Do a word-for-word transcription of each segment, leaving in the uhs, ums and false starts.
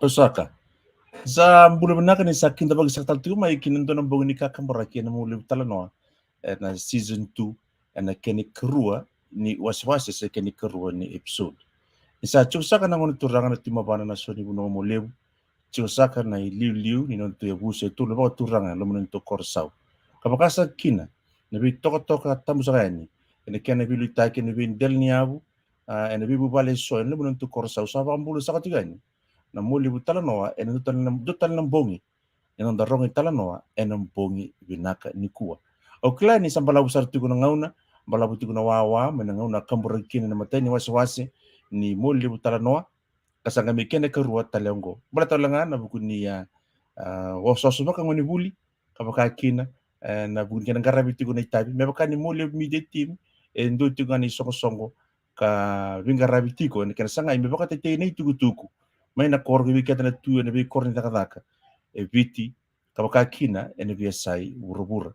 O saka. Sa bula vinaka ni sa kidavaki saka tale tiko mai ki na dua na bogi ni kakaburaki ena Mualevu Talanoa, ena season two, ena kena ikarua ni wasewase se kena ikarua ni episode. Ni sa tiko saka na gone turaga na Tui Mavana na so ni vanua Mualevu, tiko saka na iliuliu ni noda tu yavusa e tolu na vakaturaga ena loma ni noda tu korosau. Ka vaka saka kina na veitokatoka tabu saka yani ena kena veiliutaki ena veidela ni yavu, a, ena veivuvale e so ena loma ni noda tu korosau, sa vakabula saka tiko yani na Mualevu Talanoa ena dua tale na, dua tale na bogi, ena noda rogo italanoa ena bogi vinaka nikua. Au kila ni sa balavu sara tiko na gauna, balavu tiko na wawa mai na gauna a kaburaki kina na imatai ni wasewase ni Mualevu Talanoa, ka sa qai mai kena ikarua tale oqo. Baleta tale ga na vuku ni, a, a, osooso vakagonevuli, ka vaka kina, e, na vuku ni kena qaravi tiko na itavi. Me vaka ni Mualevu Media Team e dua tiko ga na isoqosoqo ka veiqaravi tiko ena kena sagai me vakatetei na itukutuku mai na koro, ka vei keda na tu ena veikoro ni cakacaka e Viti, ka vaka kina ena veiyasai vuravura.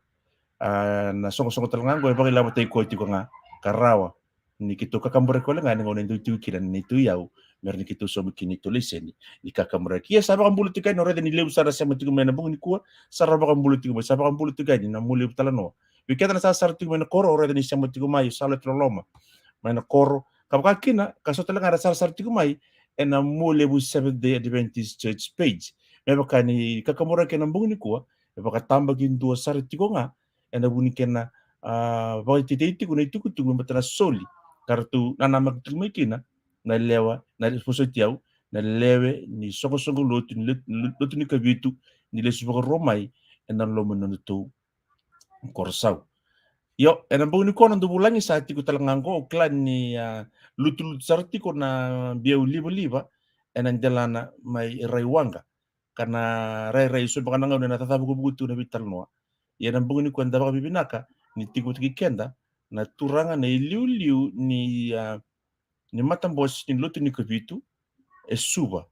A, na soqosoqo tale ga oqo e vakailavotaki koya tiko ga ka rawa ni keitou kakaburaki wale ga ena gauna e dau tiko kina na neitou iyau, me rawa ni keitou sauma kina na neitou laiseni ni kakaburaki. Ia sa vakabula tiko yani, au raica ni levu sara sema tiko mai ena bogi nikua, sa ra vakabula tiko mai, sa vakabula tiko yani na Mualevu Talanoa. Vei keda na sarasara tiko mai na koro, au raica ni sema tiko mai, sa loti loloma mai na koro, ka vaka kina ka so tale ga era sarasara tiko mai ena Mualevu Seventh Day Adventist Church page. Me vaka ni kakaburaki ena bogi nikua, e vakatabakidua sara tiko ga ena vuku ni kena, a, vakatetei tiko na itukutuku me baleta na soli ka ratou nanamaki tiko mai kina na lewe, na, vosoti au, na lewe ni soqosoqo lotu ni le-, lotu ni Kavitu ni lesu vakarua mai ena loma ni nodatou korosau. Io, ena bogi nikua na noda vulagi sa tiko tale ga oqo, au kila ni, a, lutulutu sara tiko na biau livaliva ena delana mai Raiwaqa, ka na rairai so beka na gauna ena caca vukuvuku tu na veitalanoa. Ia ena bogi nikua eda vakavinavinaka ni tiko vata kei keda na turaga na iliuliu ni, a, ni matabose ni lotu ni Kavitu e Suva,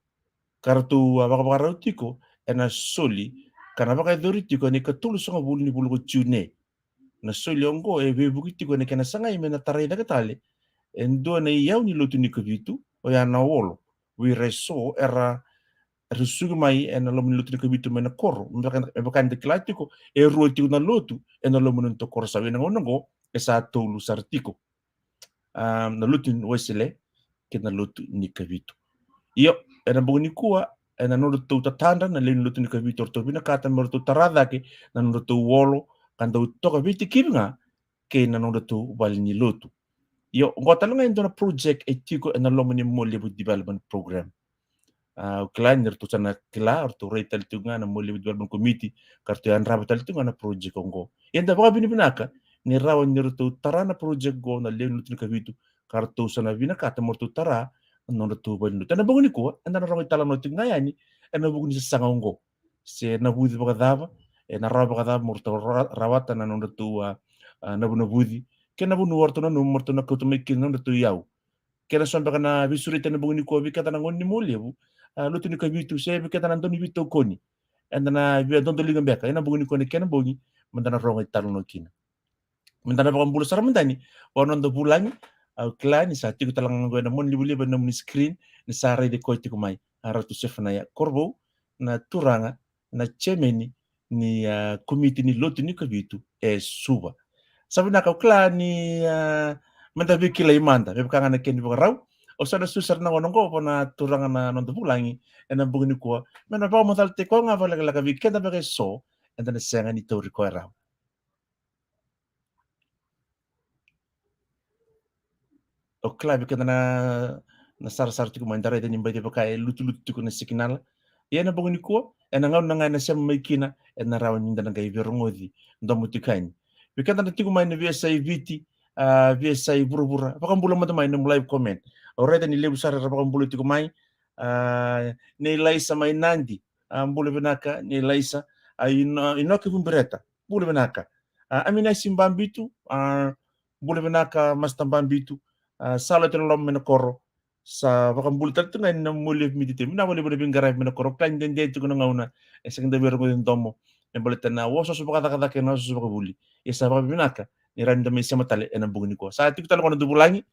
ka ratou a vakavakarau tiko ena soli ka na vakayacori tiko ena ikatolusagavulu ni vula ko June. Na soli oqo e veivuke tiko ena kena sagai me na tarai cake tale e dua na iyau ni lotu ni Kavitu, oya na Olo. Vei ira e so era, era susugi mai ena loma ni lotu ni Kavitu mai na koro, me vaka, me vaka eda kila tiko e rua tiko na lotu ena loma ni nodatou korosau. Ia na gauna oqo e sa tolu sara tiko, a, na lotu ni Wesele kei na lotu ni Kavitu. Io, ena bogi nikua, ena nodratou tatadra na lewe ni lotu ni Kavitu, eratou vinakata me ratou tara cake na nodratou olo ka dau toka veitikivi ga kei na nodratou vale ni lotu. Io, oqo tale ga e dua na project e tiko ena loma ni Mualevu Development Program. A, au kila ni ratou sa na kila, ratou rai tale tiko ga na Mualevu Development Committee, ka ratou yadrava tale tiko ga na project oqo. Ia eda vakavinavinaka ni rawa ni ratou tara na project oqo na lewe ni lotu ni Kavitu, ka ratou sa na vinakata me ratou tara na nodratou valenilotu. Ena bogi nikua eda na rogo italanoa tiko ga yani ena vuku ni sasaga oqo, se na vuci vakacava, ena rawa vakacava me ratou ra-, rawata na nodratou, a, a, navunavuci kei na vanua eratou nanuma me ratou na kauta mai kina na nodratou iyau. Kena so beka na veisureti ena bogi nikua vei keda na gone ni Mualevu, a, lotu ni Kavitu, se vei keda na dau ni veitokoni, eda na via dodoliga beka ena bogi nikua na kena bogi, meda na rogo italanoa kina. Meda na vakabula sara mada yani vua noda vulagi. Au kila ni sa tiko tale ga oqo ena monalivaliva ena nomuni screen, ni sa raici koya tiko mai, a, Ratu Sefanaia Korovou, na turaga na chairman ni, a, komiti ni lotu ni Kavitu e Suva. Sa vinaka, au kila ni, a, meda veikilai mada me vaka ga na kena ivakarau. Au sa na susu sara na gauna oqo vua na turaga na noda vulagi ena bogi nikua, me na vakamacalataki koya ga vakalekaleka vei keda beka e so eda na sega ni tauri koya rawa. Au kila vei keda na, na sarasara tiko mai, da raica ni baci vaka e lutulutu tiko na sikinala. Ia ena bogi nikua, ena gauna ga ena sema mai kina, ena rawa ni da na qai veirogoci domo tiko yani. Vei keda na tiko mai na veiyasai Viti, a, veiyasai vuravura, vakabula mada mai na nomu live comment. Au raica ni levu sara era vakabula tiko mai. A, nei Laisa mai Nadi, a, bula vinaka nei Laisa. A, Ino-, Inoki Vubireta, bula vinaka. A, Aminasi Babitu, a, bula vinaka Master Babitu. A, sa loti loloma mai na koro. Sa vakabula tale tu ga yani na Mualevu Media Team. Vinaka vakalevu na veiqaravi mai na koro. Au kila ni dede tiko na gauna e sega ni da veirogoci domo me baleta na osooso vakacakacaka kei na osooso vakavuli. Ia sa vakavinavinaka ni rawa ni da mai sema tale ena bogi nikua. Sa tiko tale qo na noda vulagi,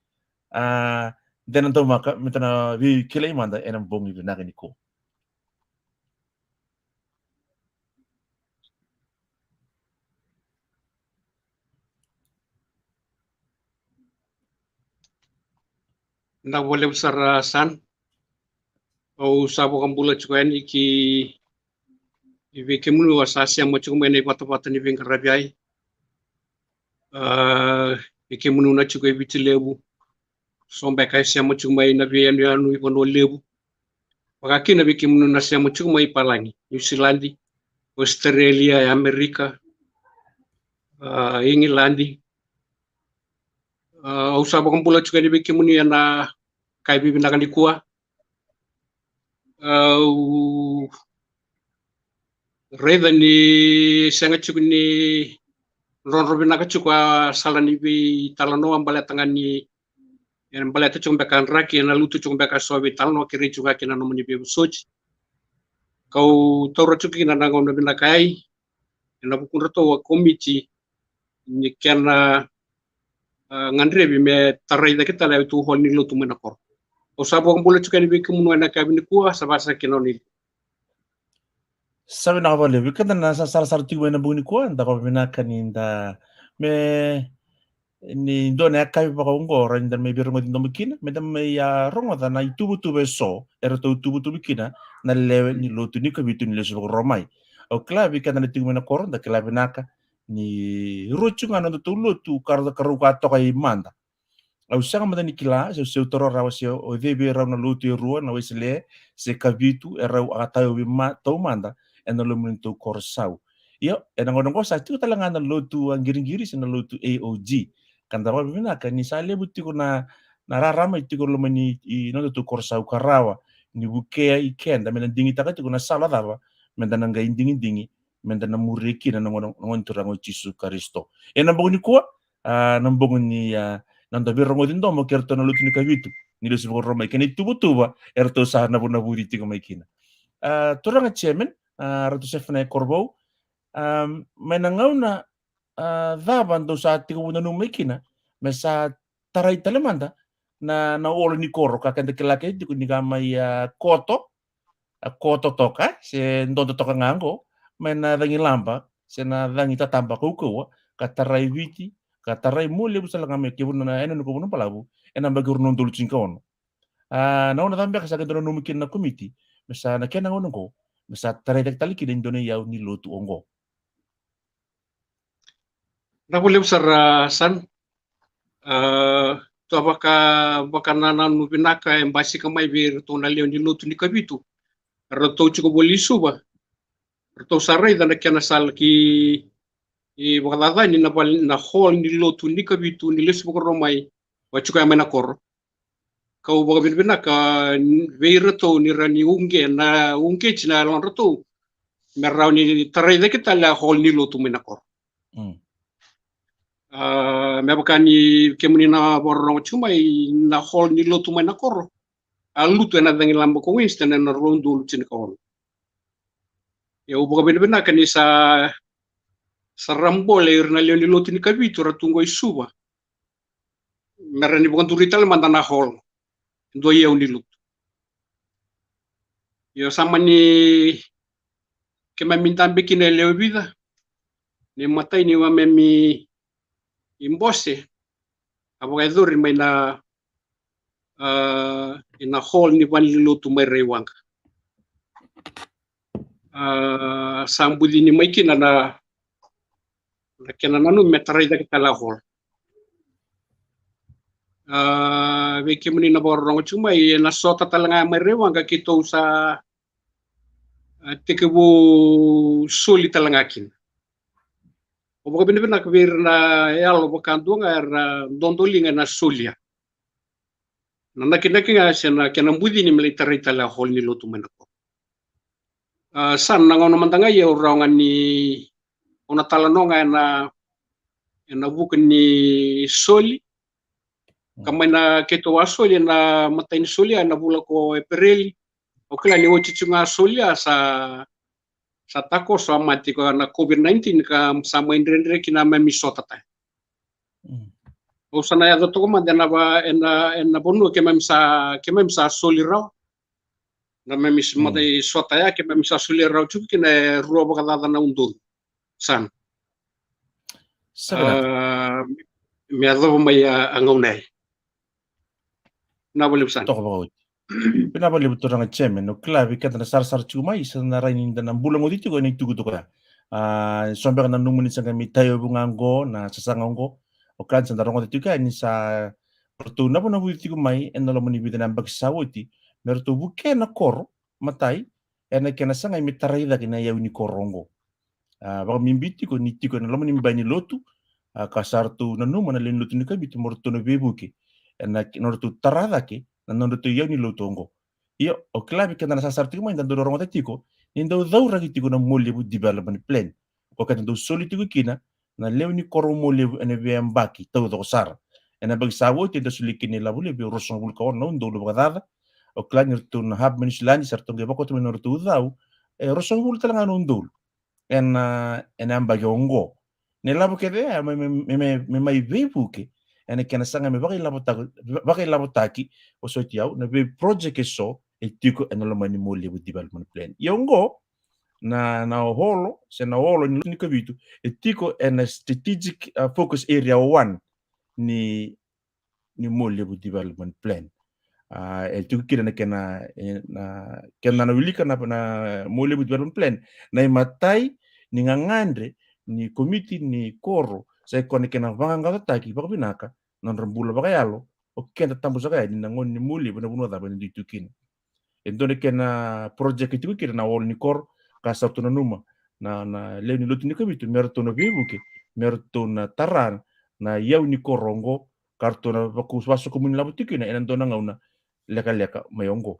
a, Dena Daumaka, meda na veikilai mada ena bogi vinaka nikua. Vinaka vakalevu sara, San. Au sa vakabula tiko yani ki, i vei kemuni a sa sema tiko mai na ivatavata ni veiqaravi ai. A, vei kemuni na tiko e Viti Levu, so beka e sema tiko mai na veiyanuyanu i Vanua Levu. Vaka kina vei kemuni na sema tiko mai palagi, Niusiladi, Ositerelia, e Amerika, a, Igiladi. A, au sa vakabula tiko yani vei kemuni ena yakavi vinaka nikua. Au raica ni sega tiko ni drodro vinaka tiko a sala ni veitalanoa baleta ga ni, ena baleta tiko beka draki, ena lutu tiko beka so veitalanoa, kerei tiko ga kina nomuni veivosoti. Kau taura tiko kina na gauna vinaka ai ena vukudratou a komiti ni kena, a, gadrevi me tarai cake tale a itou hall ni lotu mai na koro. Au sa vakabula tiko yani vei kemuni ena yakavi nikua, sa vaka sara kina o ni. Sa vinaka vakalevu. Vei keda na sa sarasara tiko mai na bogi nikua, da vakavinavinaka ni da, me, ni dua na yakavi vakaoqo, rawa ni da mai veirogoci domo kina, me da mai, a, rogoca na ituvatuva eso eratou tuvatuva kina na lewe ni lotu ni Kavitu ni Lesu Vakarua Mai. Au kila vei keda na tiko mai na koro, da kila vinaka ni rua tiko ga na nodatou lotu ka ra, ka rau ka toka i mada. Au sega mada ni kila se, se au taroga rawa se o cei vei rau na lotu e rua, na Wesele se Kavitu, e rau a tauvi ma, taumada ena loma ni nodatou koro sau. Io, ena gauna oqo sa tiko tale ga na lotu a Qiriqiri se na lotu A O G. Ka da vakavinavinaka ni sa levu tiko na, na rarama e tiko loma ni, i nodatou koro sau ka rawa ni vukei keda me da digitaka tiko na sala cava me da na qai digidigi me da na muria kina na Gone, na Gone Turaga o Jisu Karisito. Ena bogi nikua, a, na bogi ni, a, na noda veirogoci domo kei ratou na lotu ni Kavitu ni Lesu Vakarua Mai kei na ituvatuva eratou sa navunavuci tiko mai kina. A, turaga chairman, a, Ratu Sefanaia Korovou, a, mai na gauna, a, cava dou sa tekivu nanuma mai kina me sa tarai tale mada na, na hall ni koro, ka keda kila kece tiko ni ka mai, a, koto, a, koto toka se dodo toka ga oqo mai na cagilaba se na cagi tataba kaukauwa, ka tarai Viti, ka tarai Mualevu sala ga mai, kei Vanua, ena nukau Vanua Balavu, ena yabaki rua na udolu tinikaono. A, na gauna cava beka sa qai dau nanuma kina na komiti me sa na kena gauna oqo me sa tarai cake tale kina e dua na iyau ni lotu oqo? Vinaka vakalevu sara, a, San. A, tou a vaka, vakanananu vinaka e basika mai vei iratou na lewe ni lotu ni Kavitu, eratou tiko voli i Suva. Eratou sa raica na kena sala ki, i vakacacani na vale, na hall ni lotu ni Kavitu ni Lesu Vakarua Mai, va tiko ya mai na koro. Kau vakavinavinaka vei iratou ni rawa ni uqe na, uqeti na yalodratou me rawa ni tarai cake tale a hall ni lotu mai na koro. Mm. A, me vaka ni kemuni na vakarorogo tiko mai, na hall ni lotu mai na koro a lutu ena cagilaba ko Winston ena rua na udolu tinikaono. Ia au vakavinavinaka ni sa, sa rabole ira na lewe ni lotu ni Kavitu era tu qo i Suva me rawa ni vakaduri tale mada na hall, dua iyau ni lotu. Io, sa mani keimami dabe kina e lewe vica, ni matai ni wamemi i bose a vakayacori mai na, a, ina hall ni valenilotu mai Raiwaqa. A, sa bucini mai kina na, na kena nanumi me tarai cake tale a hall. A, vei kemuni na vakarorogo tiko mai, ena sota tale ga mai Raiwaqa keitou sa, a, tekivu soli tale ga kina. Au vakavinavinaka vei ira na yalo vakadua ga era dodoliga ena solia. Na nakinaki ga se na kena bucini me lai tarai tale a hall ni lotu mai na koro. A, sa na gauna mada ga ia au rawa ga ni au na talanoa ga ena, ena vuku ni soli. Ka mai na keitou a soli ena matai ni soli ena vula ko Epereli. Au kila ni oti tiko ga a soli a sa, sa takoso a mate ko na COVID nineteen ka sa mai dredre kina a mami sota taya. Mm. Au sa na yaco toka mada ena va, ena, ena vanua keimami sa, keimami sa soli rawa. Na mami s-, mm, matai sota ya keimami sa soli rawa tiko kina e rua vakacaca na udolu. Sa na. Sa vinaka. A, me yacova mai a, a gauna ya. Vinaka vakalevu Sani. Toka vakaoti. Vinaka vakalevu turaga chairman. O kila vei keda na sarasara tiko mai, sa na rai ni da na bula goti tiko ena itukutuku ya. A, so beka na nomuni sa qai mai tauyavu ga oqo, na sasaga oqo. O kila ni sa da rogoca tiko ya ni sa ratou navunavuci tiko mai ena loma ni vica na yabaki sa oti me ratou vukea na koro, matai, ena kena sagai me tarai cake na iyau ni koro oqo. A, vakabibi tiko ni tiko ena loma ni bai ni lotu, a, ka sa ratou nanuma na lewe ni lotu ni Kavitu mo ratou na veivuke ena nodratou tara cake na nodratou iyau ni lotu oqo. Io, o kila vei keda na sarasara tiko mai, da dau rogoca tiko ni dau cauraki tiko na Mualevu Development Plan. Ko keda dau soli tiko kina na lewe ni koro Mualevu ena veiyabaki taucoko sara. Ena yabaki sa oti eda soli kina ilavo levu e ruasagavulu ka ono na udolu vakacaca. O kila ni ratou na Hub mai Niusiladi sa ratou qai vakauta mai na nodratou cau e ruasagavulu tale ga na udolu ena, ena yabaki oqo. Na ilavo kece ya me, me, me, me, me mai veivuke ena kena saga me vakailavotaki, vakailavotaki, vosoti au, na vei project eso e tiko ena loma ni Mualevu Development Plan. Ia oqo na, na holo, se na holo ni, ni Kavitu, e tiko ena strategic, uh, focus area one ni, ni Mualevu Development Plan. A, e tiko kina na kena, e, na kena na wilika na, na Mualevu Development Plan, na imatai ni gagadre ni komiti ni koro sa i koya na kena vaqaqacotaki vakavinaka na nodra bula vakayalo o keda tabusaka yani na gone ni Mualevu ena vanua cava eda dui tu kina. E dua na kena project e tiko kina na holo ni koro ka sa ratou nanuma na, na lewe ni lotu ni Kavitu me ratou na veivuke, me ratou na tara na iyau ni koro oqo ka ratou na vaku, vasokomuni lavo tiko kina ena dua na gauna lekaleka mai oqo.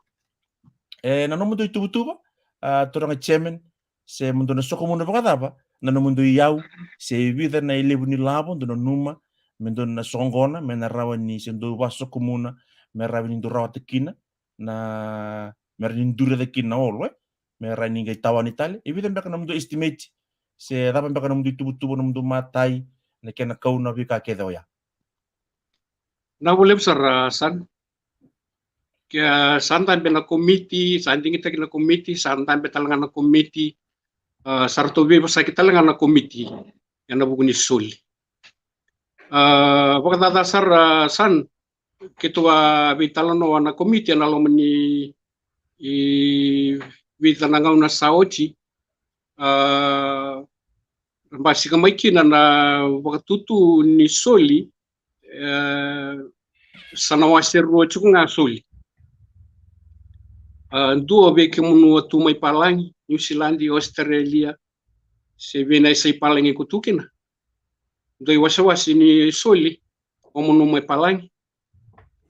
E, na nomudou ituvatuva, a, turaga chairman, se mo dou na sokomuna vakacava na nomudou iyau, se vica na ilevu ni lavo dou nanuma me dou na soqona me na rawa ni se dou vasokomuna me rawa ni dou rawata kina na, me rawa ni duri cake kina na holo, e, me rawa ni qai tawani tale. E vica beka na nomudou estimate, se cava beka na nomudou ituvatuva, na nomudou matai na kena kau na veika kece oya? Vinaka vakalevu sara, a, Sani. Ke, a, sa dabe na komiti, sa digitaki na komiti, sa dabe tale ga na komiti, a, sa ratou veivosaki tale ga na komiti ena vuku ni soli. A, vakacaca sara, a, Sani, keitou a veitalanoa na komiti ena loma ni, i, vica na gauna sa oti, a, basika mai kina na vakatutu ni soli, e, sa na wase rua tiko ga soli. A, dua vei kemunu a tu mai Palagi, Niusiladi, Australia, se vei na yasa i Palagi ko tu kina. Dua i wasewase ni soli, o munu mai Palagi.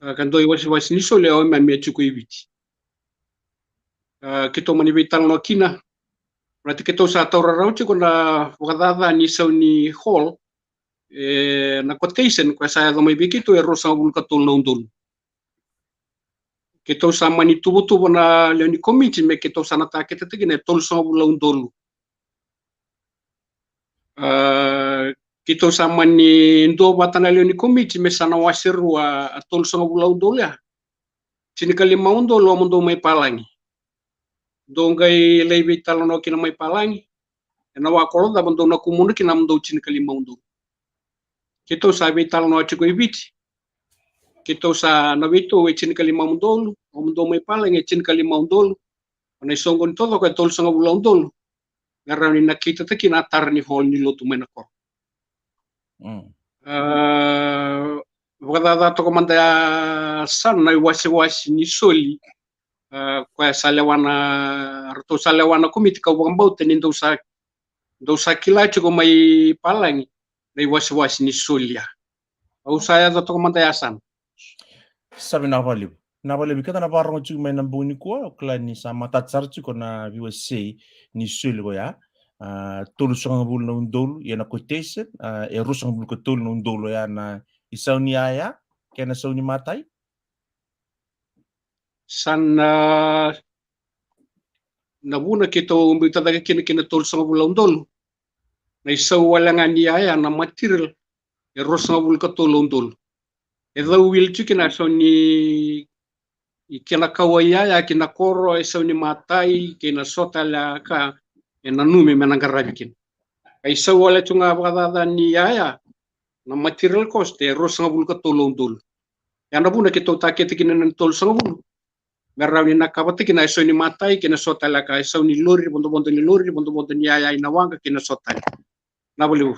A, ka dua i wasewase ni soli, o keimami a tiko i Viti. A, keitou mani veitalanoa kina. Baleta keitou sa taura rawa tiko na vakacaca ni sau ni hall, e, na quotation koya sa yaco mai vei keitou e ruasagavulu ka tolu na udolu. Keitou sa mani tuvatuva na lewe ni komiti me keitou sa na taketetaki na e tolusagavulu na udolu. A, keitou sa mani duavata na lewe ni komiti me sa na wase rua a tolusagavulu na udolu ya. Tinikalima udolu o mudou mai Palagi. Dou qai lai veitalanoa kina mai Palagi. Ena wakolo cava dou na kumuna kina mudou tinikalima udolu. Keitou sa veitalanoa tiko i Viti. Keitou sa na veitou e tinikalima udolu, o mudou mai Palagi e tinikalima udolu. O na isoqoni taucoko e tolusagavulu na udolu. Me rawa ni na kitataki na tara ni hall ni lotu mai na koro. Mm. A, vakacaca toka mada ya Sani na iwasewase ni soli. A, koya sa lewa na, ratou sa lewa na komiti kau vakabauta ni dou sa, dou sa kila tiko mai Palagi na iwasewase ni soli ya. Au sa yaco toka mada ya Sani. Sa vinaka vakalevu. Vinaka vakalevu keda na vakarogo tiko mai na bogi nikua, au kila ni sa matata sara tiko na veiwasei ni soli koya. A, tolusagavulu na udolu, ia na quotation, a, e ruasagavulu ka tolu na udolu ya na isau ni yaya kei na sau ni matai. Sa na, na vuna keitou biuta cake kina kina tolusagavulu na udolu. Na isau wale ga ni yaya na material e ruasagavulu ka tolu na udolu. E cau wili tiko kina sau ni, i kena kau a yaya ki na koro, e sau ni matai kei na so tale a ka e nanumi me na qaravi kina. A isau wale tu ga vakacaca ni yaya na material cost e ruasagavulu ka tolu na udolu. Ia na vuna keitou takete kina na tolusagavulu, me rawa ni na kavata kina e sau ni matai kei na so tale ka, e sau ni lori, vodovodo ni lori, vodovodo ni yaya i na waqa kei na so tale. Na valiu.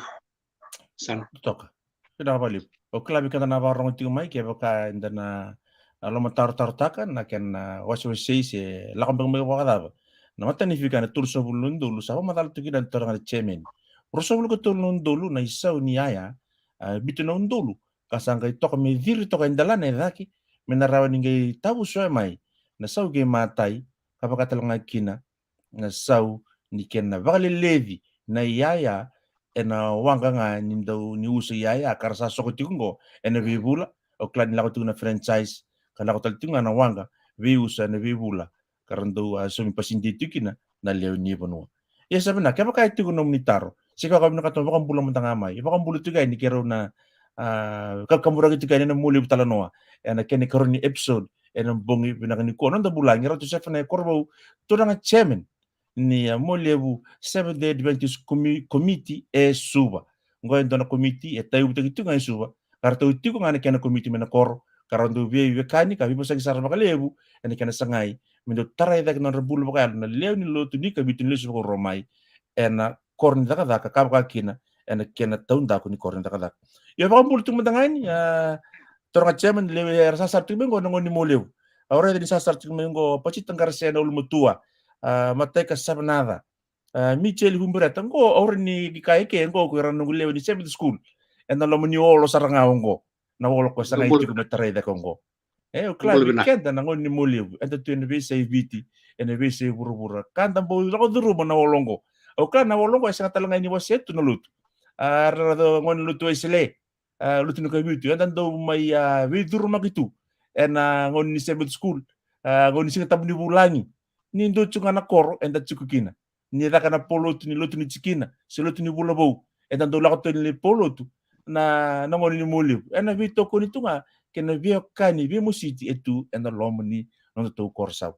Sana. Toka. Kena valiu. O kila vei keda na vakarorogo tiko mai, kevaka eda na, a, lomatarotarotaka na kena, a, wasewasei se lako beka mai vakacava. Na matanifika na tolusagavulu na udolu, sa vakamacala tu kina na turaga na chairman. Ruasagavulu ka tolu na udolu na isau ni yaya, a, bitu na udolu. Ka sa qai toka me ciri toka e delana e cake, me na rawa ni qai tavusoya mai na sau kei matai, ka vaka tale ga kina na sau ni kena vakaleleci na iyaya ena waqa ga ni dau ni usa iyaya ka ra sa soko tiko oqo ena veivula. O kila ni lako tiko na franchise, ka lako tale tiko ga na waqa veiusa ena veivula, ka ra dau a saumi paside tiko kina na lewe ni vanua. Ia sa vinaka, kevaka e tiko nomuni taro, se kevaka vinakata mo vakabula mada ga mai, vakabula tiko yani keirau na, a, ka, kaburaki tiko yani ena Mualevu Talanoa ena kena ikarua ni episode ena bogi vinaka nikua. Noda vulagi Ratu Sefanaia Korovou, turaga chairman ni, a, Mualevu Seventh Day Adventist Commi-, Committee e Suva. Oqo e dua na komiti e tauyavutaki tiko ga e Suva, ka ratou tiko ga na kena komiti mai na koro, ka ra dau veiwekani ka veivosaki sara vakalevu ena kena sagai me dau tarai cake na nodra bula vakayalo na lewe ni lotu ni Kavitu ni Lesu Vakarua Mai ena koro ni cakacaka, ka vaka kina ena kena taudaku ni koro ni cakacaka. Ia vakabula tiko mada ga yani, a, turaga chairman, lewe era sasara tiko mai oqo na gone ni Mualevu. Au raica ni sasara tiko mai oqo Pachita Qarase na ulumatua, a, Mataika Savenaca, a, Micheli Vubereta, oqo au raica ni kaya ke oqo ko ira na noqu lewe ni Sabbath School ena loma ni olo sara ga oqo. Na olo ko sagai tiko me tarai cake oqo. E, au kila ni keda na gone ni Mualevu eda tu ena veiyasai Viti, ena veiyasai vuravura, ka da bau lako curuma na olo oqo. Au kila na olo oqo e sega tale ga ni wasea tu na lotu. A, ra, ra, gone ni lotu Wesele, a, lotu ni Kavitu, eda dau mai, a, veicurumaki tu ena gauna ni Sabbath School, a, gauna ni Siga Tabu ni Vulagi. Ni dua tiko ga na koro eda tiko kina, ni caka na polotu ni lotu ni tikina se lotu ni vula vou, eda dau lako tu ena polotu na, na gone ni Mualevu. Ena veitokoni tu ga kei na veiwekani, veimositi e tu ena loma ni nodatou koro sau.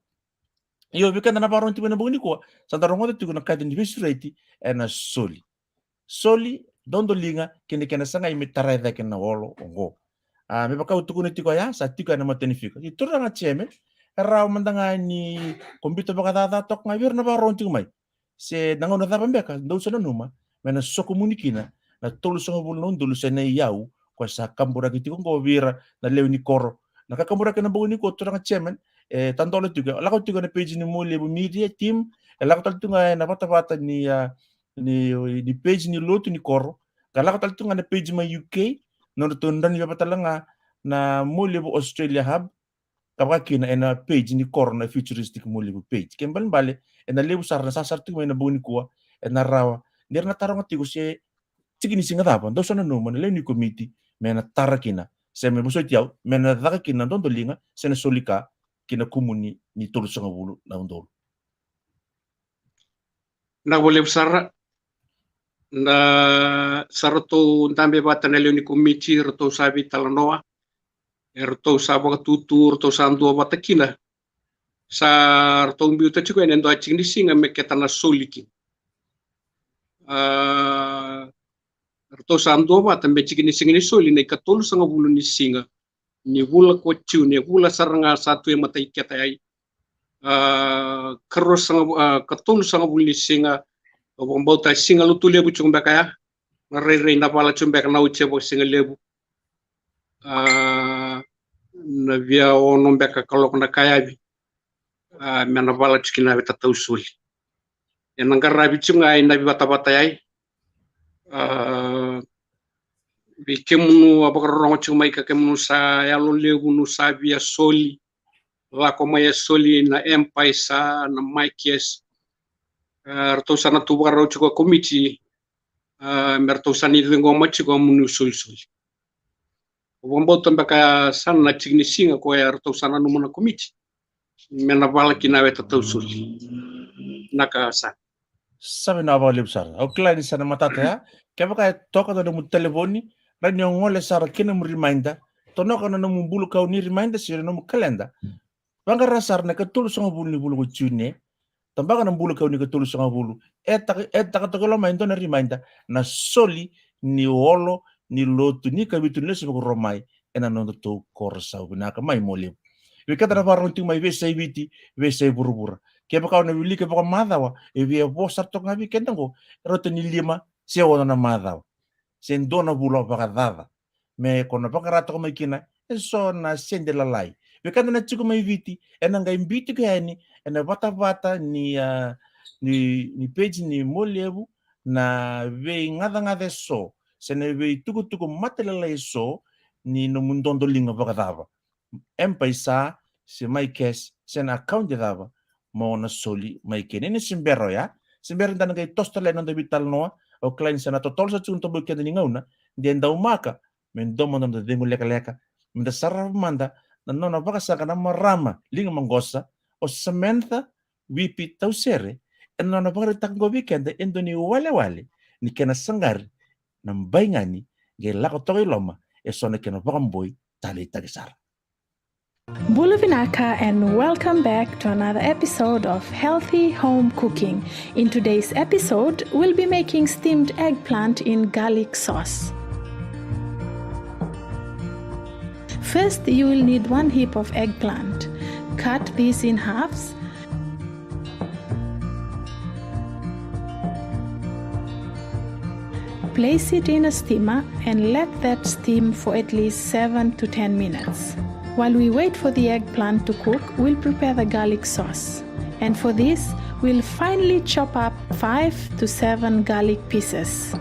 Io, vei keda na vakarorogo tiko mai na bogi nikua, sa da rogoca tiko na kaci ni veisureti ena soli. Soli, dodoliga kei na kena sagai me tarai cake na olo oqo. A, me vaka au tukuna tiko oya, sa tiko ena matanifika. Ia turaga chairman, e rawa mada ga ni ko biuta vakacaca toka ga vei ira na vakarorogo tiko mai, se na gauna cava beka dou sa nanuma me na sokomuni kina na tolusagavulu na udolu se na iyau ko sa kaburaki tiko oqo vei ira na lewe ni koro. Na kakaburaki ena bogi nikua, turaga chairman, e tadola tiko, lako tiko ena page ni Mualevu Media Team, e lako tale tu ga ena vatavata ni, a, ni, ni page ni lotu ni koro, ka lako tale tu ga na page mai U K, nodratou drani veva tale ga na Mualevu Australia Hub, ka vaka kina ena page ni koro na Futuristic Mualevu page. Kena ibalebale, ena levu sara na sasara tiko mai ena bogi nikua, ena rawa ni ra na taroga tiko se tiki ni siga cava dou sa nanuma na lewe ni komiti me na tara kina, se me vosoti au, me na caka kina na dodoliga se na soli ka ki na kumuni ni tolusagavulu na udolu. Na valevu sara. Na sa ratou dabe vata na lewe ni komiti, ratou sa veitalanoa, e ratou sa vakatutu, ratou sa dua vata kina. Sa ratou biuta tiko yani e dua tiki ni siga me keta na soli kina. A, ratou sa dua vata me tiki ni siga ni soli na ikatolusagavulu ni siga ni vula ko Jiune, vula sara ga sa tu e matai keta yai. A, karuasagavulu, a, katolusagavulu ni siga, au vakabauta e siga Lotulevu tiko beka ya. Na rairai na vala tiko beka na oti e vakasigalevu. A, na via ono beka kaloko na kayavi. A, me na vala tiko kina na vetatau soli. Ena qaravi tiko ga ena veivatavata yai. A, vei kemunu a vakarorogo tiko mai, ka kemunu sa yalo levu, nu sa via soli, lako mai a soli na Empire, sa na Mike, yes. A, ratou sa na tu vakarau tiko a komiti, a, me ratou sa ni ciqoma tiko a munu solisoli. Au vakabauta beka sa na tiki ni siga ko ya ratou sa nanuma na komiti me na vala kina na vetatau soli. Na ka sa. Sa vinaka vakalevu sara. Au kila ni sa na matata ya. Kevaka e toka na nomu talevoni, rawa ni o gole sara ki na nomu reminder. Tonoka na nomu bulukau ni reminder se na nomu kaleda. Vaqara sara na ikatolusagavulu ni vula ko Jiune. Tabaka na bulukau ni ikatolusagavulu. E taka, e taka toka lo mai e dua na reminder na soli ni olo ni lotu ni Kavitu ni Lesu Vakarua Mai ena nodatou koro sau. Vinaka mai Mualevu. Vei keda na vakarorogo tiko mai veiyasai Viti, veiyasai vuravura, kevaka o na wilika vakamacawa, e via vo sara toka ga vei keda oqo e rauta ni lima se ono na macawa se dua na vula vakacaca, me ko na vakarau toka mai kina eso na sede lalai. Vei keda na tiko mai Viti, ena qai biu tiko yani ena vatavata ni, a, ni, ni peji ni Mualevu na veigacagaca eso se na veitukutuku matalalai eso ni nomu dodoliga vakacava, M-PAiSA se MyCash se na account cava mo na soli mai kina. Ia ni se bera oya, se bera da na qai toso tale na noda veitalanoa. Au kila ni sa na totolo sara tiko na tobo keda ni gauna, de daumaka me dua mada na noda cegu lekaleka, me da sarava mada na nona vakasaqa na marama liga maqosa, o Samantha Wipi Tausere, ena nona vakaraitaka oqo vei keda e dua ni walewale ni kena saqari na baigani qai lako toka i loma eso na kena vakaboi taleitaki sara. Bula vinaka and welcome back to another episode of Healthy Home Cooking. In today's episode, we'll be making steamed eggplant in garlic sauce. First, you will need one heap of eggplant. Cut this in halves. Place it in a steamer and let that steam for at least seven to ten minutes. While we wait for the eggplant to cook, we'll prepare the garlic sauce. And for this, we'll finely chop up five to seven garlic pieces.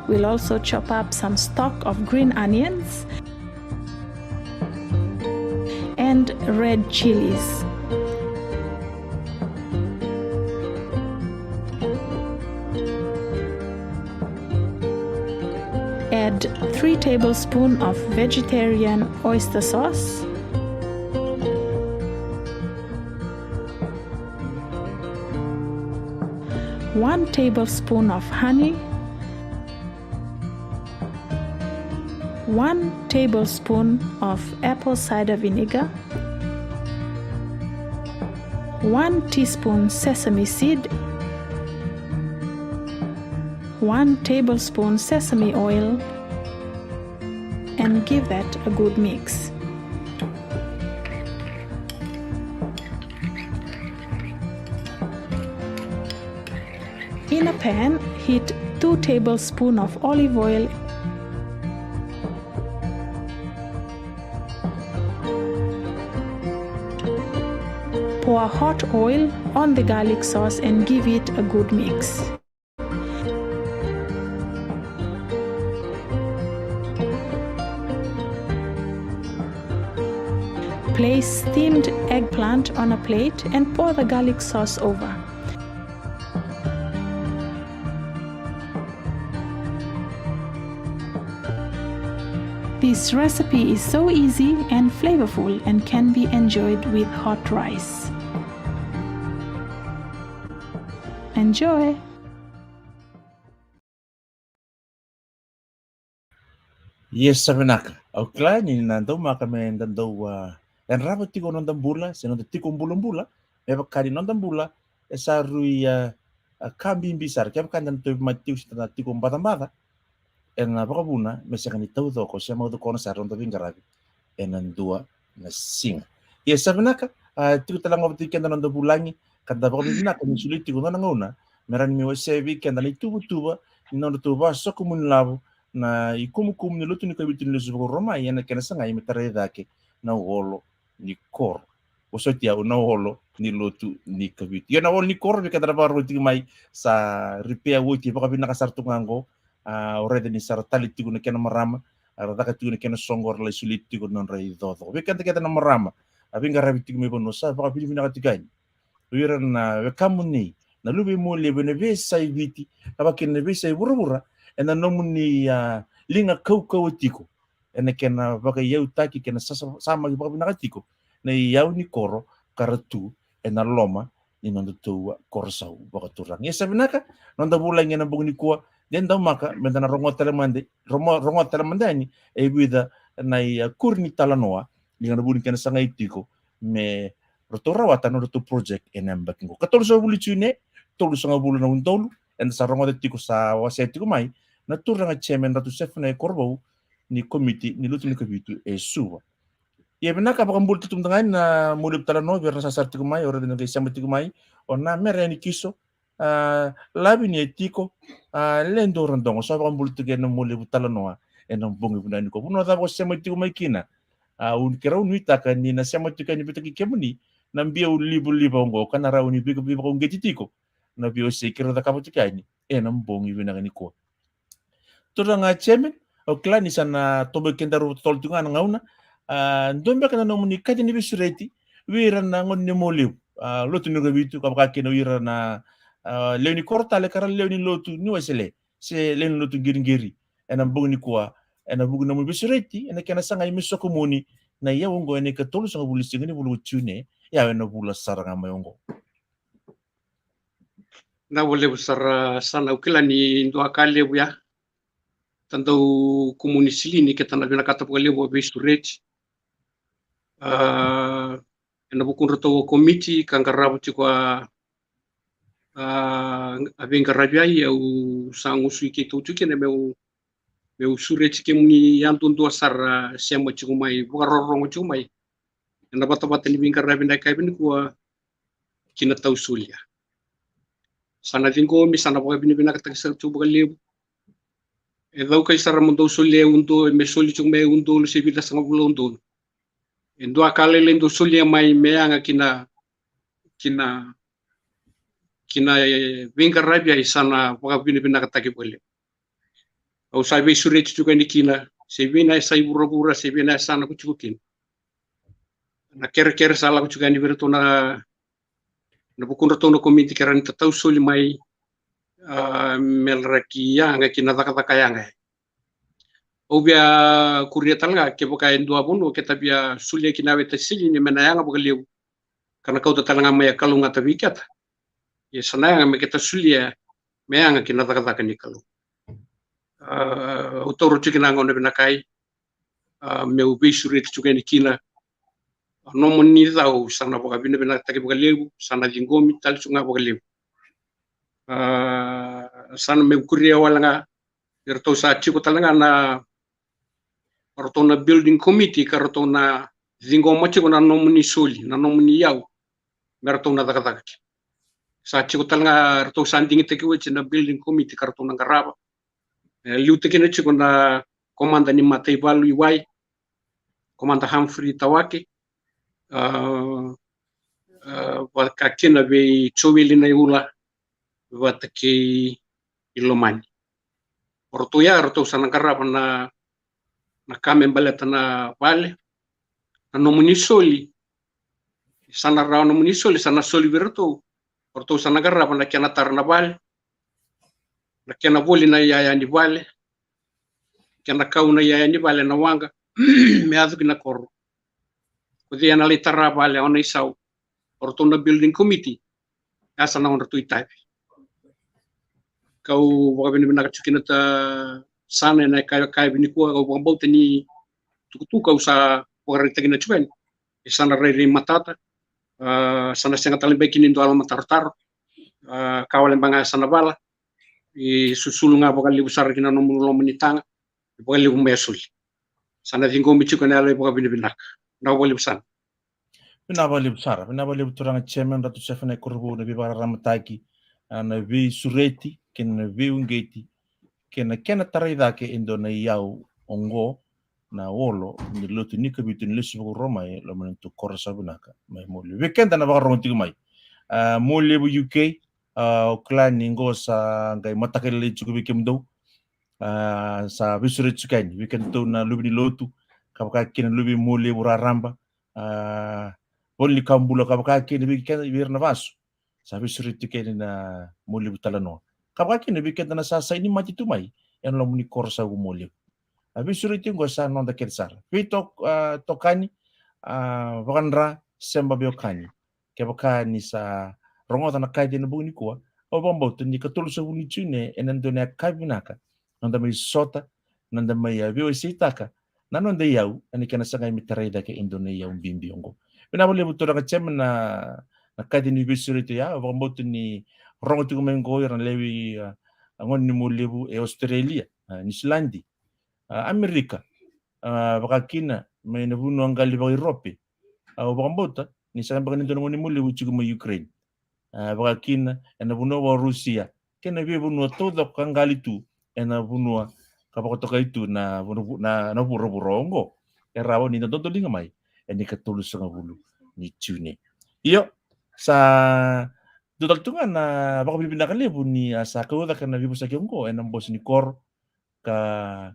We'll also chop up some stalk of green onions and red chilies. Add three tablespoons of vegetarian oyster sauce, one tablespoon of honey, one tablespoon of apple cider vinegar, one teaspoon sesame seed, one tablespoon sesame oil, and give that a good mix. In a pan, heat two tablespoons of olive oil. Pour hot oil on the garlic sauce and give it a good mix. Place steamed eggplant on a plate and pour the garlic sauce over. This recipe is so easy and flavorful and can be enjoyed with hot rice. Enjoy! Ia sa vinaka. Au kila ni na daumaka me da dau, a, yadrava tiko na noda bula se noda tiko bulabula, me vaka ni noda bula e sa rui, a, a, ka bibi sara. Kevaka da na tauvimate tiko se da na tiko bacabaca, ena vakavuna me sega ni taucoko se maucokona sara na noda veiqaravi ena dua na siga. Ia sa vinaka, a, tiko tale ga vata kei keda na noda vulagi, ka da vakavinavinaka ni solia tiko na nona gauna me rawa ni mai wasea vei keda na ituvatuva ni nodratou vakasokomuni lavo na ikumukumu ni lotu ni Kavitu ni Lesu Vakarua Mai ena kena sagai me tarai cake na olo ni koro. Vosoti au, na olo ni lotu ni Kavitu. Ia na olo ni koro, vei keda na vakarorogo tiko mai, sa repair oti vakavinaka sara tu ga oqo. A, o raica ni sa ra tale tiko na kena marama, a, ra caka tiko na kena soqo, ra lai solia tiko na nodra icoco. Vei keda kece na marama a veiqaravi tiko mai vanua, sa vakavinavinaka tiko yani o ira na wekamuni na luve i Mualevu ena veiyasai Viti, ka vaka kina na veiyasai vuravura, ena nomuni, a, liga kaukauwa tiko ena kena vakaiyautaki kei na sa-, sa-, samaki vakavinaka tiko na iyau ni koro ka ra tu ena loma ni nodatou koro sau vakaturaga. Ia sa vinaka, noda vulagi ena bogi nikua, de daumaka me da na rogoca tale mada, romo-, rogoca tale mada yani e vica na ikuri ni talanoa, liga na vu ni kena sagai tiko me ratou rawata na nodratou project ena yabaki qo. Ka tolusagavulu June, tolusagavulu na udolu, eda sa rogoca tiko, sa wasea tiko mai na turaga chairman Ratu Sefanai Korovou ni komiti ni lotu ni Kavitu e Suva. Ia vinaka, vakabula tu mada ga yani na Mualevu Talanoa vei ira na sarasara tiko mai, o ira na qai sema tiko mai, o na mera yani kiso, a, lavi ni e tiko, a, le dou ra dogo, sa vakabula tiko ena Mualevu Talanoa ena bogi vinaka nikua. Vanua cava o sema tiko mai kina, a, au keirau nuitaka ni na sema tiko yani vei kemuni na biau livaliva oqo, ka na rawa ni veivakauqeti tiko na veiwasei keirau cakava tiko yani ena bogi vinaka nikua. Turaga chairman, au kila ni sa na tobo kedaru totolo tiko ga na gauna. A, dua beka na nomuni kaci ni veisureti vei ira na gone ni Mualevu, a, lotu ni Kavitu, ka vaka kina o ira na, a, lewe ni koro tale ka ra lewe ni lotu ni Wesele se lewe ni lotu qiriqiri ena bogi nikua, ena vuku ni nomuni veisureti ena kena sagai me sokomuni na iyau oqo ena ikatolusagavulu ni siga ni vula o June, iyau ena vula sara ga mai oqo. Vinaka vakalevu sara, sa na, au kila ni dua ka levu ya, ta dau kumuni silini ke ta na vinakata vakalevu a veisureti, a, ena vukudratou a komiti ka qarava tiko a, a, a veiqaravi. Au sa gusui keitou tiko kina meu, meu sureti kemuni yadudua sara sema tiko mai, vakarorogo tiko mai ena vatavata ni veiqaravi na yakavi nikua ki na tau solia. Sa na ciqomi, sa na vakavinavinakataki sara tiko vakalevu. E caukai sara mo dou solia e udolu, me soli tiko mai e udolu se vica sagavulu na udolu. E dua ka lailai dou solia mai me yaga ki na, ki na, ki na, e, veiqaravi, ai sa na vakavinavinakataki vakalevu. Au sa veisureti tiko yani kina, se vei na yasa i vuravura se vei na yasana ko tiko kina. Na kerekere sa lako tiko yani vei iratou na, na vukudratou na komiti ke ra ni tatau soli mai, a, me laki yaga ki na cakacaka yaga. Au via kuria tale ga kevaka e dua vanua ke ta via solia kina a weta silini me na yaga vakalevu ka na kauta tale ga mai a kalougata vei keta, ia sa na yaga me keta solia me yaga ki na cakacaka ni Kalou. A, au taura tiko na gauna vinaka, a, meu veisureti tiko yani kina. A, nomuni cau sa na vakavinavinakataki vakalevu, sa na ciqomi tale tiko ga vakalevu. A, sa na meu kuria wale ga iratou sa tiko tale ga na, ratou na building committee ka ratou na ciqoma tiko na nomuni soli, na nomuni iyau me ratou na cakacaka kina. Sa tiko tale ga, ratou sa digitaki oti na building committee ka ratou na qarava. E, liutaki kina tiko na komada ni mataivalu i wai, Komada Humphrey Tawake, a, a, vaka kina vei Joeli Naiula vata kei Ilomani. O ratou ya, ratou sa na qarava na, na ka me baleta na vale, na nomuni soli. Sa na rawa nomuni soli, sa na soli vei ratou. O ratou sa na qarava na kena tara na vale, na kena voli na iyaya ni vale, kena kau na iyaya ni vale na waqa me yaco ki na koro. Ko cei ena lai tara vale, o na isau. O ratou na building committee, ya sa na nodratou itavi. Kau vakavinavinaka tiko kina ta, sa na, ena ka, ka vei nikua, kau vakabauta ni tukutuku au sa vakaraitaki na tiko yani, e sa na rairai matata. A, sa na sega tale beka ni dua yalo matarotaro. A, ka wale beka ga sa na vala. E susulu ga vakalevu sara ki na nomu loma ni taga. E vakalevu mai a soli. Sa na ciqomi tiko na yalo e vakavinavinaka. Na vakalevu sara. Vinaka vakalevu sara, vinaka vakalevu turaga chairman Ratu Sefanai Korovou na veivakararamataki, a, na veisureti kei na veiuqeti kei na kena tarai cake e dua na iyau oqo na olo ni lotu ni Kavitu ni lesu vakarua mai loma ni tu koro sa vinaka mai Mualevu. Vei keda na vakarorogo tiko mai, a, Mualevu U K, a, o kila ni qo sa qai mataka lailai tiko vei kemudou. A, sa veisureti tiko yani vei kedatou na luve ni lotu, ka vaka kina luve i Mualevu raraba, a, Valenikaubula, ka vaka kina vei keda, vei ira na vasu. Sa veisureti tiko yani na Mualevu Talanoa, ka vaka kina vei keda na sa saini mate tu mai ena loma ni koro sa vu Mualevu. A veisureti oqo sa noda kece sara. Vei tok-, a, tokani, a, vakadra, sema veiwekani. Kevaka ni sa rogoca na kaci ena bogi nikua, au vakabauta ni katolusagavulu ni June ena dua na yakavi vinaka, noda mai sota, noda mai, a, veiwaseitaka na noda iyau ena kena sagai me tarai cake e dua na iyau bibi oqo. Vinaka vakalevu turaga chairman na, na kaci ni veisureti ya. Au vakabauta ni rogo tiko mai oqo ira na lewe i, a, gone ni Mualevu e Australia. Niusiladi, a, Amerika, a, vakakina mai na vanua qali vaka-Iurope. Au vakabauta ni sega beka ni dua na gone mualevu e tiko mai Ukraine. A, vakakina ena vanua vaka-Rusia kei na veivanua taucoko ka qali tu ena vanua ka vakatokai tu na, na, na vuravura oqo. E rawa ni da dodoliga mai ena ikatolusagavulu ni June. Io, sa dua tale tu ga na vakavinavinaka levu ni a sa kauta cake na veivosaki oqo ena bose ni koro. Ka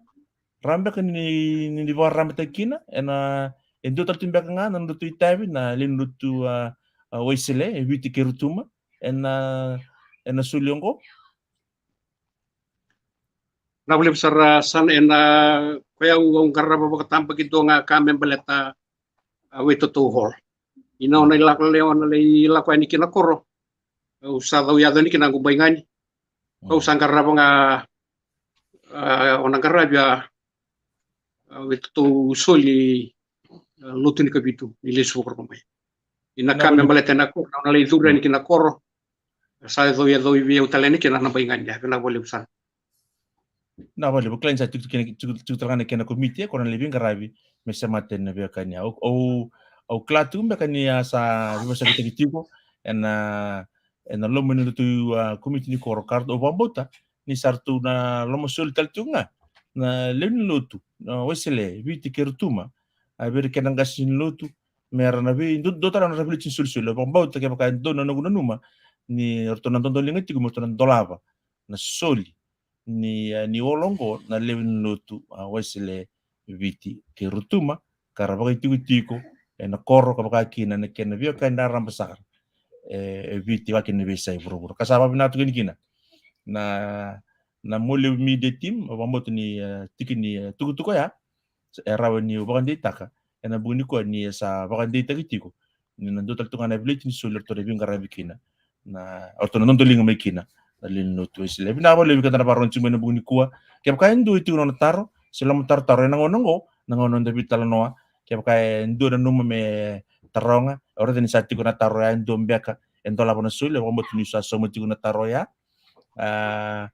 rawa beka ni, ni, ni vakarabaitaki kina ena, e dua tale tu beka ga na nodratou itavi na lewe ni lotu, a, a, Wesele e Viti kei Rotuma ena, ena soli oqo. Na valevu sara, a, sa na ena, ko yau au qarava vakatabakidua ga ka me baleta, a, Waitoto Hall. Ina o na ilako, o na lai lako yani ki na koro, au sa cau yaco yani ki na noqu bai ga ni. Au sa qarava ga, a, o na qaravi a, a, Waitoto soli, a, lotu ni Kavitu ni lesu vakarua mai. Ina ka me baleta na koro, na lai curu yani ki na koro. Sa cau yaco vei au tale yani kina na bai ga ni, a, vinaka valevu sara. Na valevu, kila ni sa tiko, tiko, tiko, tiko tale ga na kena komiti, e, ko na lai veiqaravi me semata na veiwekani. Au, au, au kila tiko beka ni a sa veivosakitaki tiko ena, ena loma ni nodratou, a, komiti ni koro, ka ratou, au vakabauta ni sa ratou na lomasoli tale tiko ga na lewe ni lotu na Wesele Viti kei Rotuma, a, vei ira kena qase ni lotu, me ra na vei, dua, dua tale na ra veileti ni solisoli. Au vakabauta kevaka e dua na noqu nanuma ni ratou na dodoliga tiko me ratou na dolava na soli ni, a, ni olo oqo na lewe ni lotu, a, Wesele Viti kei Rotuma, ka ra vakaitikotiko ena koro ka vakakina na kena veiwekani raraba sara e, e Viti vakakina na veiyasai vuravura. Ka sa vakavinavinaka tu kina na, na Mualevu Media Team, au vakabauta ni, e, tiki ni, e, tukutuku oya e rawa niu vakadeitaka ena bogi nikua ni sa vakadeitaki tiko ni na dua tale tu ga na veileti ni soli eratou na veiqaravi kina, na, eratou na dodoliga mai kina na lewe ni lotu Wesele. Vinaka valevu vei keda na vakarorogo tiko mai ena bogi nikua. Kevaka e dua e tiko na nona taro se lomatarotaro ena gauna oqo, na gauna eda veitalanoa, kevaka e dua e nanuma me taroga, au raica ni sa tiko na taro ya, e dua beka e dolava na soli, au vakabauta niu sa sauma tiko na taro ya. A,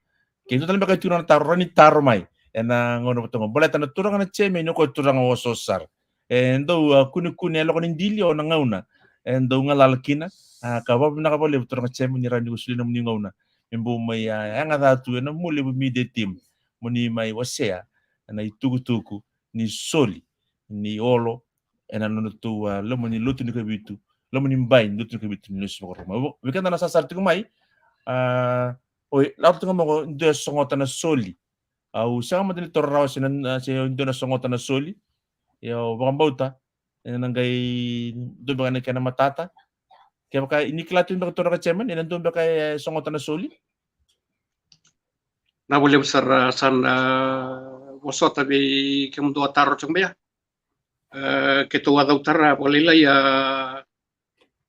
ke dua tale beka e tiko na nona taro, rawa ni taro mai ena gauna vata oqo. Baleta na turaga na chairman, o koya turaga oso sara. E dau, a, kunekune e loka ni dili o na gauna e dau galala kina. A, ka vakavinavinaka vakalevu turaga chairman ni rawa ni ko solia na nomuni gauna me bau mai, a, yaga ca tu ena Mualevu Media Team mo ni mai wasea na itukutuku ni soli ni olo ena nodratou, a, loma ni lotu ni Kavitu, loma ni bai ni lotu ni Kavitu ni lesu vakarua mai. Vei keda na sasara tiko mai, a, oi, lako tu ga mai ko dua e sogota na soli. Au sega mada ni taura rawa se na, se dua na sogota na soli. Ia au vakabauta ena qai dua beka na kena matata. Kevaka ni kila tu beka turaga chairman, ena dua beka e sogota na soli. Na valevu sara, a, sa na, a, vosota vei kemudou a taro tiko mai ya. E, keitou a cau tara vakalailai, a,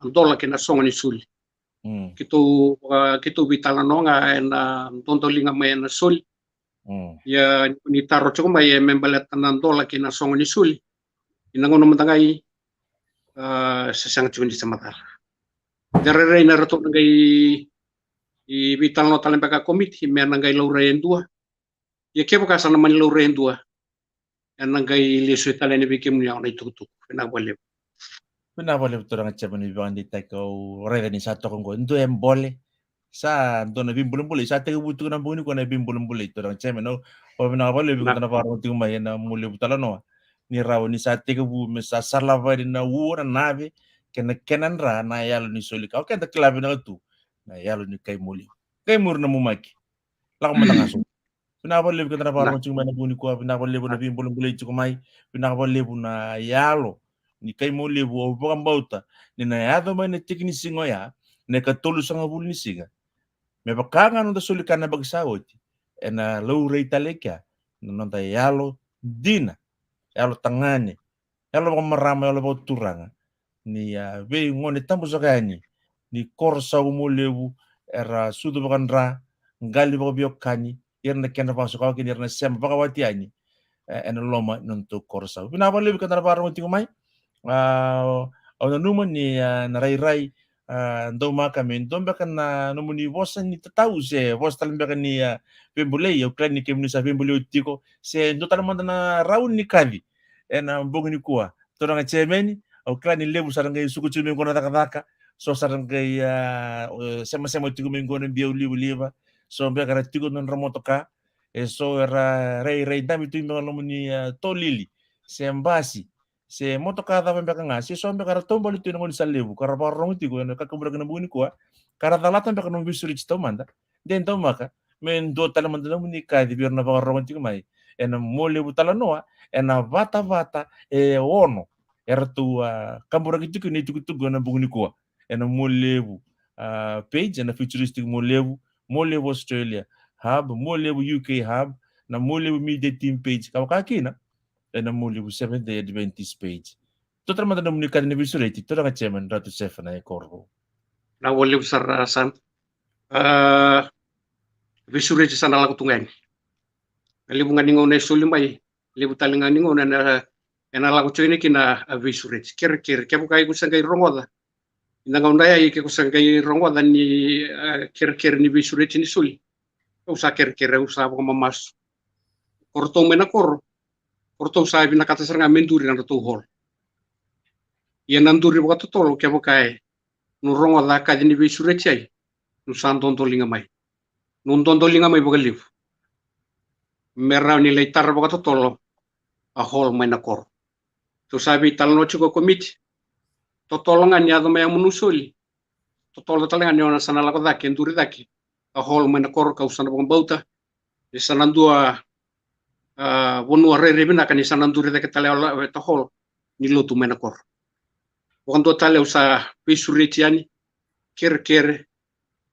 a dola kei na sogo ni soli. Mm. Keitou, a, keitou veitalanoa ga ena dodoliga mai ena soli. Mm. Ia ni taro tiko mai e me baleta na dola kei na sogo ni soli. Ina gauna mada ga i, a, sa sega tiko ni sa macala. De rairai na ratou na qai, i, veitalanoa tale beka a komiti me na qai laurai e dua. Ia kevaka sa na mani laurai e dua, ena qai lesu tale yani vei kemuni na itukutuku. Vinaka vakalevu. Vinaka vakalevu turaga chairman ni vakadeitaki. Au raica ni sa toka oqo e dua e bole. Sa dua na veibolebole, sa tekivu tiko na bogi nikua na veibolebole turaga chairman. Au vakavinavinaka vakalevu vei keda na vakarorogo tiko mai ena Mualevu Talanoa. Ni rawa ni sa tekivu me sa salavani na ua, na nave kei na kena dra na yalo ni soli ka o keda kila vinaka tu na yalo ni kai Mualevu. Kai muri na mumaki. Lako mada ga so. Vinaka vakalevu keda na vakarorogo tiko mai na bogi nikua, vinaka vakalevu na veibolebole tiko mai, vinaka vakalevu na yalo ni kai Mualevu. Au vakabauta ni na yaco mai na tiki ni siga oya, na ikatolusagavulu ni siga, me vaka ga na noda soli ka na yabaki sa oti, ena laurai tale kea na noda yalo dina, yalo tagane, yalo vakamarama, yalo vakaturaga ni, a, veigone tabu saka yani ni koro sa Mualevu, era sucu vakadra, qali vakaveiwekani, ira na kena vakasokawaki ni ira na sema vakawati yani, e, ena loma ni nodatou koro sa. Vinaka vakalevu keda na vakarorogo tiko mai. A, au nanuma ni, a, na rairai A, daumaka me dua beka na nomuni vosa ni tatau se vosa tale beka ni, a, veibolei, au kila ni kemuni sa veibolei oti tiko, se dua tale mada na rauni ni kaci ena bogi nikua. Turaga chairman, au kila ni levu sa ra qai suka tiko mai qo na cakacaka, so sa ra qai, a, e, semasema tiko mai qo na biau livaliva, so beka ra tiko na nodra motoka, e so era rairai dabe tu beka na nomuni, a, tolili se basi, se motoka cava beka ga, se so beka ra taubale tu ena gauna ni sa levu, ka ra vakarorogo tiko ena kakaburaki na bogi nikua, ka ra calata beka na nomu veisureti taumada. De daumaka me dua tale mada na nomuni kaci vei ira na vakarorogo tiko mai ena Mualevu Talanoa, ena vatavata e ono eratou, a, kaburaki tiko na itukutuku ena bogi nikua. Ena Mualevu, a, page, ena Futuristic Mualevu, Mualevu Australia Hub, Mualevu U K Hub, na Mualevu Media Team page, ka vaka kina ena Mualevu Seventh Day Adventist page. Dua tale mada na nomuni kaci ni veisureti, turaga chairman, Ratu Sefanaia Korovou. Vinaka vakalevu sara, a, San. A, veisureti sa na lako tu ga yani. Na levu ga ni gauna e soli mai, levu tale ga ni gauna ena, ena lako tiko yani kina a veisureti. Kerekere, kevaka iko sa qai rogoca ena gauna ya, ke ko sa qai rogoca ni, a, kerekere ni veisureti ni soli, au sa kerekere, au sa vakamamasu. Ko ratou mai na koro, ko ratou sa vinakata sara ga me duri na nodratou hall. Ia na duri vakatotolo, kevaka e nu rogoca a kaci ni veisureti, ia nu sa dodoliga mai. Nu dodoliga mai vakalevu me rawa ni lai tara vakatotolo a hall mai na koro. Tou sa veitalanoa tiko ko komiti. Totolo ga ni yaco mai a munu soli, totolo tale ga ni o na sa na lako cake, duri cake a hall mai na koro, kau sa na vakabauta ni sa na dua, a, vanua rairai vinaka ni sa na duri cake tale a la-, e, ta hall ni lotu mai na koro. Vakadua tale au sa veisureti yani, kerekere,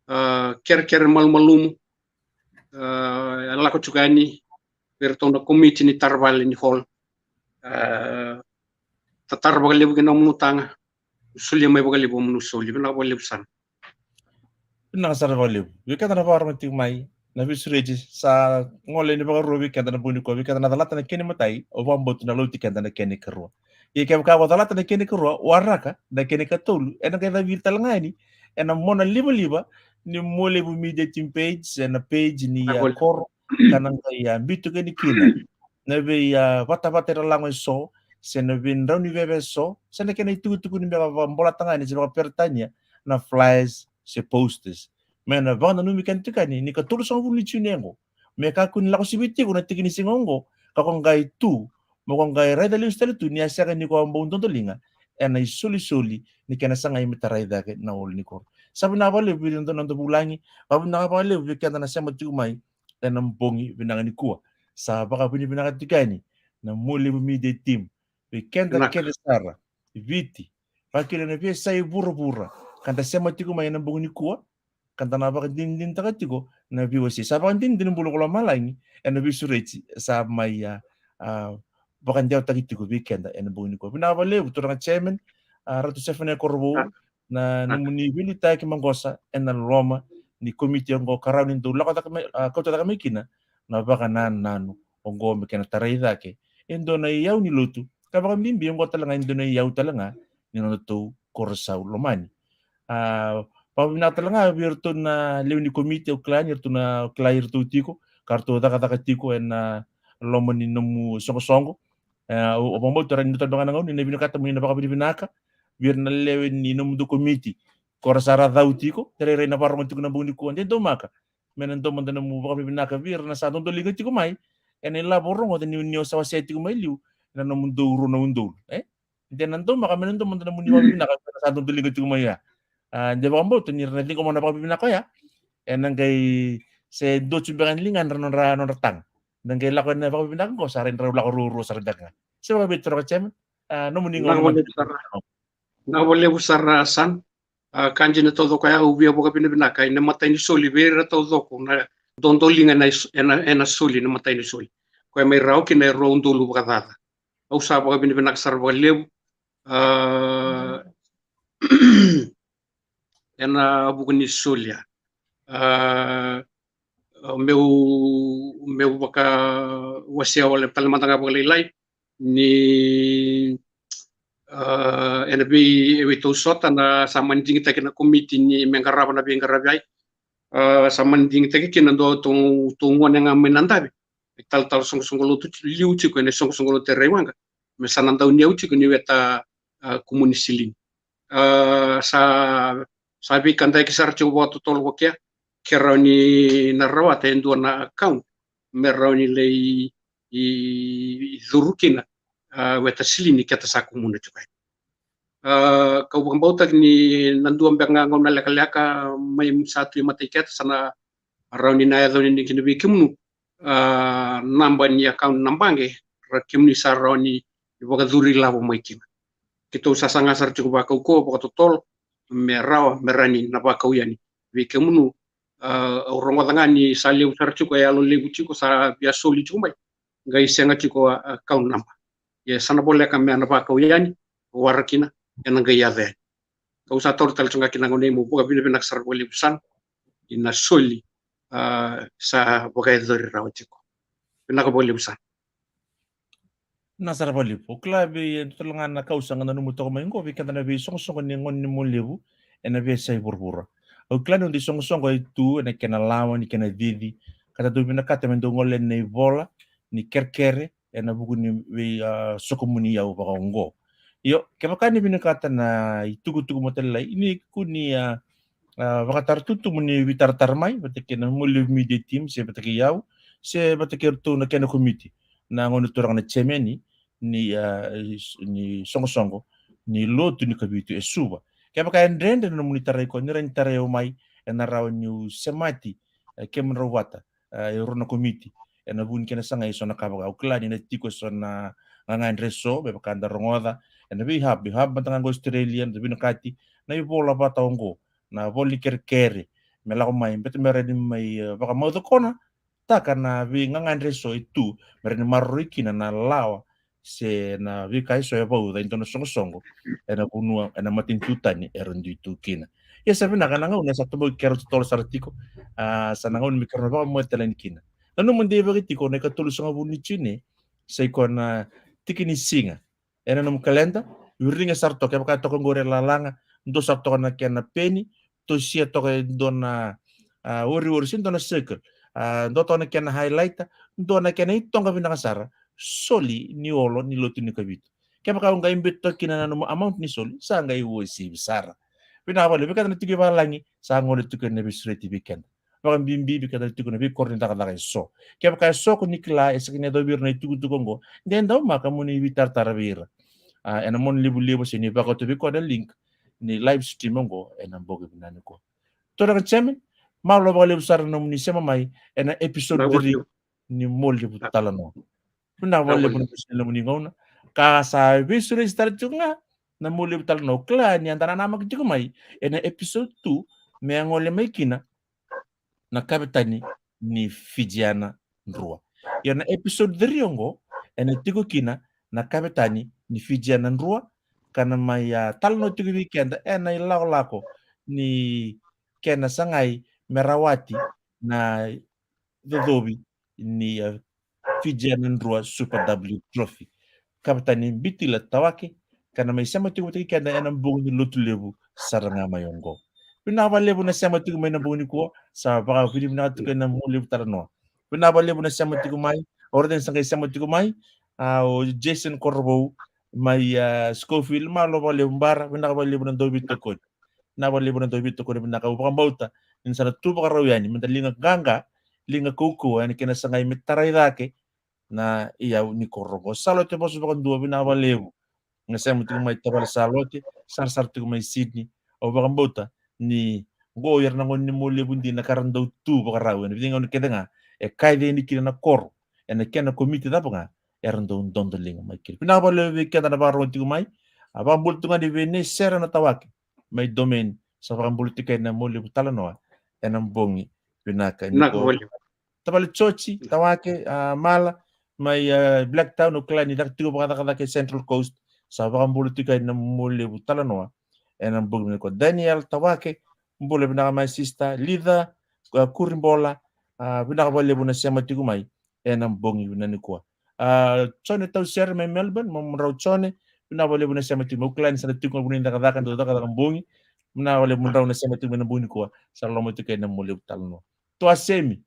a, kerekere malumalumu, a, e lako tiko yani vei iratou na komiti ni tara vale ni hall. A, tatara vakalevu kina nomuni taga, solia mai vakalevu nomuni soli. Vinaka vakalevu San. Vinaka sara vakalevu vei keda na vakarorogo tiko mai. Na veisureti sa gole ni vakarua vei keda na bogi nikua, vei keda na calata na kena imatai, au vakabauta na lauti keda na kena ikarua. Ia kevaka ko calata na kena ikarua, waraka na kena ikatolu, ena qai caviri tale ga yani ena mona livaliva ni Mualevu Media Team page, ena page ni, a, koro, ka na qai, a, biu tu yani kina na vei, a, vatavata era lago e so, se na veidrau ni veve e so, se na kena itukutuku ni beka vakabolata ga yani se vakaperetania na flyers se posters. Me na vakananumi keda tiko yani ni ikatolusagavulu ni June oqo, me kakua ni lako sivi tiko na tiki ni siga oqo ka ko qai tu, mo ko qai raica lesu tale tu ni a sega ni ko a bau dodoliga ena isolisoli ni kena sagai me tarai cake na hall ni koro. Sa vinaka vakalevu vei ira na noda vulagi, vakavinaka vakalevu vei keda na sema tiko mai ena bogi vinaka nikua. Sa vakavinavinaka tiko yani na Mualevu Media Team vei keda kece sara, Viti, vakakina na veiyasai vuravura, ka da sema tiko mai ena bogi nikua, ka da na vakadinadinataka tiko na veiwasei. Sa vakadinadina bula ko lomalagi ena veisureti sa mai, a, a, vakadewataki tiko vei keda ena bogi nikua. Vinaka vakalevu turaga chairman, a, Ratu Sefanaia Korovou, na nomuni veiliutaki maqosa ena loma ni komiti oqo ka rawa ni dou lako cake mai, a, kauta cake mai kina na vakanananu oqo me kena tarai cake e dua na iyau ni lotu, ka vakabibi oqo tale ga e dua na iyau tale ga ni nodatou Korosau lomani. A, vakavinaka tale ga vei iratou na lewe ni komiti, au kila ni iratou na kila iratou tiko ka ratou cakacaka tiko ena loma ni nomu soqosoqo. E, au vakabauta rawa ni dua tale ga na gauna ni na vinakata mo ni na vakavinavinaka vei ira na lewe ni nomudou komiti ko ra sa ra cau tiko, te rairai na varogo tiko na bogi nikua. De daumaka me na dua mada nomu vakavinavinaka vei ira na sa dodoliga tiko mai ena ilavo rogoca ni, ni o sa wasea tiko mai liu ena nomudou rua na udolu, e? De na daumaka me na dua mada nomuni vakavinavinaka vei ira na sa dodoliga tiko mai ya. A, de vakabauta ni ra na ciqoma na vakavinavinaka oya, ena qai se dua tu beka ni ligadra nodra, nodra taga. Da qai lako ena vakavinavinaka oqo sa ra drau lako ruarua sara beka ga. Se vakavei turaga chairman, a, nomuni gauna. Vinaka vakalevu sara, San. A, ka dina taucoko ya au via vakavinavinaka ena imatai ni soli vei ira taucoko na dodoliga ena, ena, ena soli, na imatai ni soli. Koya mai rawa kina e rua udolu vakacaca. Au sa vakavinavinaka sara vakalevu, a, ena vuku ni soli ya. A, meu, meu vakawasea wale tale mada ga vakalailai ni, A, ena vei, e vei tou sota na sa mani digitaki na komiti ni me qarava na veiqaravi ai. A, sa mani digitaki kina dua tou, tou gone ga mai na davi. E talatala soqosoqo lotu ti-, liu tiko ena soqosoqo lotu e Raiwaqa. Me sa na dau ni au tiko ni weta, a, kumuni silini. A, sa, sa veikadaki sara tiko vakatotolo ko kea, ke rawa ni na rawata e dua na account, me rawa ni lai i, i curu kina, a, weta silini keta sa kumuna tiko yani. A, kau vakabautaki ni na dua beka ga gauna lekaleka mai sa tu i matai keta sa na rawa ni na yaco ni kina vei kemunu, a, naba ni account na baqe, ra kemuni sa rawa ni vakacuri lavo mai kina. Keitou sa saga sara tiko vakaukauwa vakatotolo, me rawa, me rawa ni na vakau yani vei kemunu, a, au rogoca ga ni sa levu sara tiko, e yalo levu tiko, sa via soli tiko mai. Qai sega tiko a, a account number. Ia sa na voleka me na vakau yani, wara kina, ena qai yaco yani. Kau sa taura tale tiko ga kina gauna mo vakavinavinaka sara vakalevu sara, ina soli, a, sa vakayacori rawa tiko. Vinaka vakalevu sara. Na sara vakalevu. Au kila vei, e dua tale ga na ka au sa ga nanuma toka mai qo, vei keda na veisoqosoqo ni gone ni Mualevu, ena veiyasai vuravura. Au kila ni dua na isoqosoqo e tu, ena kena lawa, ni kena cici. Ka da dau vinakata me dau gole na ivola, ni kerekere, ena vuku ni vei, a, sokomuni iyau vakaoqo. Io, kevaka ni vinakata na itukutuku matailalai, ni kua ni, a, a, vakatara tutumu ni veitaratara mai, vata kei na Mualevu Media Team, se vata kei au, se vata kei ratou na kena komiti, na gone turaga na chairman ni, a, ni soqosoqo ni lotu ni Kavitu e Suva. Kevaka e dredre na nomuni tarai koya, ni rawa ni tarai au mai, ena rawa niu semati, e, kemudrau vata, e, e rua na komiti. Ena vu ni kena sagai eso na ka vaka, au kila ni na tiko eso na gagadre eso, me vaka da rogoca, ena vei hub, vei hub mada ga qo Australia, na vinakati, na ivola vata oqo, na vola ni kerekere, me lako mai, beta me rawa ni mai, e, vakamaucokona taka na veigagadre eso e tu, me rawa ni maroroi kina na lawa, se na veika eso e vauca e dua na soqosoqo ena vanua, ena matanitu tani era dui tu kina. Ia sa vinaka na gauna sa toboki keirau totolo sara tiko, a, sa na gauna me keirau na vakamoce tale yani kina. Nanuma deivaki tiko na ikatolusagavulu ni June, sa i koya na tiki ni siga. Ena nomu kaleda, wiriga sara toka, kevaka toka qori e lalaga, dua sara toka na kena peni, tosia toka e dua na, a, woriwori, se dua na circle, a, dua toka na kena highlighter, dua na kena itoqa vinaka sara, soli ni olo ni lotu ni Kavitu. Kevaka o qai biuta toka kina na nomu amount ni soli, sa qai uasivi sara. Vinaka vakalevu, vei keda na tiko i vavalagi, sa gole tiko na veisureti vei keda. Vakabibi vei keda na tiko na veikoro ni cakacaka eso. Kevaka eso ko ni kila, e sega ni yacovi ira na itukutuku oqo, de daumaka mo ni veitaratara vei ira. A, ena Monalivaliva se ni vakauta vei koya na link ni live stream oqo, ena bogi vinaka nikua. Turaga chairman, malo vakalevu sara na nomuni sema mai ena episode three ni Mualevu Talanoa. Vinaka vakalevu na nomuni gauna. Ka sa veisureti tale tiko ga na Mualevu Talanoa, au kila ni eda na namaki tiko mai ena episode two, me a gole mai kina na kavetani ni Fijiana Drua. Ia na episode three oqo, ena tiko kina na kavetani ni Fijiana Drua, ka na mai, a, talanoa tiko vei keda ena ilakolako ni kena sagai me rawati na cocovi ni, a, Fijiana Drua Super W Trophy. Kavetani Bitila Tawake, ka na mai sema tiko vata kei keda ena bogi ni Lotulevu sara ga mai oqo. Vinaka vakalevu na sema tiko mai na bogi nikua, sa vakavinavinaka tiko ena Mualevu Talanoa. Vinaka vakalevu na sema tiko mai, o ira sa qai sema tiko mai, a, o Jason Korovou, mai, a, Schofield, malo vakalevu Bara, vinaka vakalevu na dauveitokoni. Vinaka vakalevu na dauveitokoni, vinaka, au vakabauta ni sa na tu vakarau yani, meda liga qaqa, liga kaukauwa, ena kena sagai me tarai cake na iyau ni koro oqo. Salote Vosa Vakadua, vinaka vakalevu na sema tiko mai tavale Salote, sarasara tiko mai Sydney. Au vakabauta ni qo ira na gone ni Mualevu dina ka ra dau tu vakarau ena veigauna kece ga e kaci yani kina na koro, ena kena komiti cava ga era dau dodoliga mai kina. Vinaka vakalevu vei keda na vakarogo tiko mai, a, vakabula tu ga ni vei nei Sera na Tawake mai Domain, sa vakabula tiko ena Mualevu Talanoa ena bogi vinaka nikua. Tavale Joji Tawake, a, Mala, mai, a, Blacktown, au kila ni caka tiko vakacakacaka e Central Coast, sa vakabula tiko ena Mualevu Talanoa ena bogi vinaka nikua. Daniel Tawake, bula vinaka my sister. Lica, a, Kuribola, a, vinaka vakalevu na sema tiko mai ena bogi vinaka nikua. A, Jone Tausere mai Melbourne, mo drau Jone, Vinaka vakalevu na sema tiko mai. Au kila ni sa na tiko na vuni cakacaka, dau cakacaka bogi. Vinaka vakalevu mudrau na sema tiko mai na bogi nikua. Sa loloma tiko kei na Mualevu Talanoa. Toa Semi.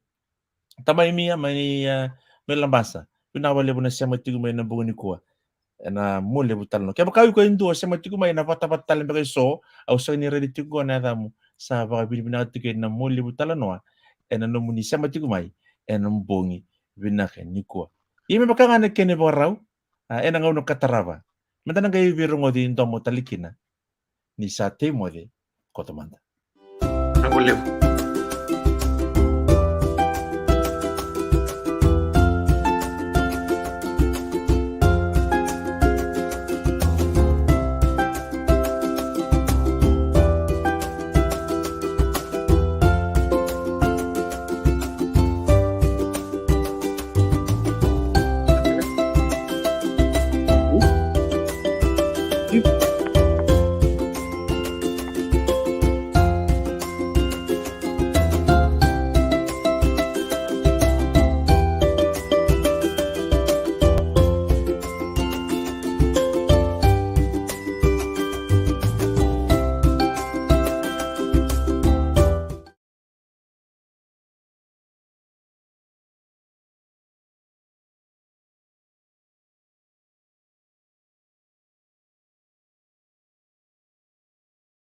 Tamai Mia mai, e, mai Labasa. Vinaka vakalevu na sema tiko mai na bogi nikua. Ena Mualevu Talanoa. Kevaka o iko e dua o sema tiko mai ena vatavata tale beka eso, au sega ni raica tiko na yacamu. Sa vakavinavinaka tiko ena Mualevu Talanoa ena nomuni sema tiko mai ena bogi vinaka nikua. Ia me vaka ga na kena ivakarau, a, ena gauna ka tarava, meda na qai veirogoci domo tale kina. Ni sa tei moce, koto mada. Vinaka vakalevu.